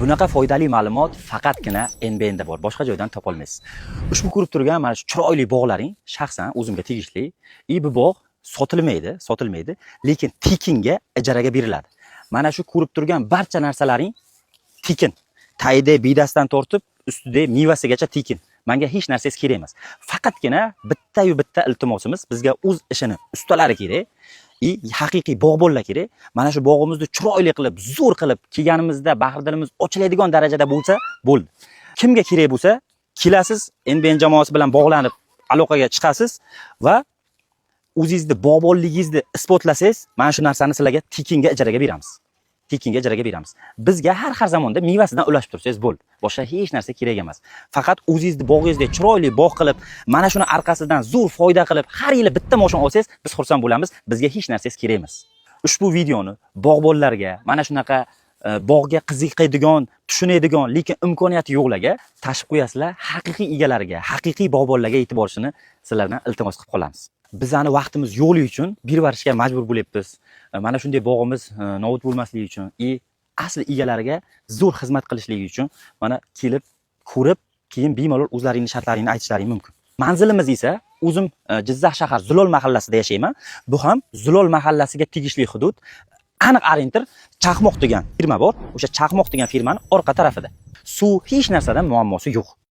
Bunaqa foydali ma'lumot faqatgina NBNda bor, boshqa joydan topolmaysiz. Ushbu ko'rib turgan mana shu chiroyli bog'laring shaxsan o'zimga tegishli. И bu bog' sotilmaydi, sotilmaydi, lekin tekinga ijaraga beriladi. Mana shu ko'rib turgan barcha narsalaring tekin. Tayda biydasidan tortib, ustida mevasigacha tekin. Menga hech narsangiz kerak emas. Faqatgina bitta-yu bitta iltimosimiz, bizga o'z ishini ustalari kerak. И haqiqiy bog'bonlar kerak. Mana shu bog'imizni chiroyli qilib, zo'r qilib kelganimizda bahrdilimiz ochiladigan darajada bo'lsa, bo'ldi. Kimga kerak bo'lsa, kelasiz, NBN jamoasi bilan bog'lanib, aloqaga chiqasiz va o'zingizni bog'bonligingizni isbotlasangiz, mana shu narsani sizlarga tekinga ijaraga beramiz. Tekinga ijaraga beramiz. Bizga har zamonda mevasidan ulashib tursangiz bo'ldi. Boshqa hech narsa kerak emas. Faqat o'zingizni bog'ingizdek chiroyli bog' qilib, mana shuni orqasidan zo'r foyda qilib, har yili bitta moshin olsangiz, biz xursand bo'lamiz. Bizga hech narsangiz kerak emas. Ushbu videoni bog'bonlarga, mana shunaqa bog'ga qiziqadigan, tushunadigan, lekin imkoniyati yo'qlarga tashib qo'yasizlar, haqiqiy egalariga, haqiqiy bog'bonlarga yetib borishini sizlardan iltimos qilib qolamiz. Bizani vaqtimiz yo'qligi uchun berib yuborishga majbur bo'lyapmiz. Mana shunday bog'imiz nobud bo'lmasligi uchun и asli egalariga zo'r xizmat qilishligi uchun mana kelib ko'rib, keyin bemalol o'zlaringni shartlaringni aytishlaring mumkin. Manzilimiz esa o'zim Jizzax shahar Zulol mahallasida yashayman. Bu ham Zulol mahallasiga tegishli hudud. Aniq orientir Chaqmoq degan firma bor. O'sha Chaqmoq degan firmani orqa tarafida. Suv, hech narsadan muammosi yo'q.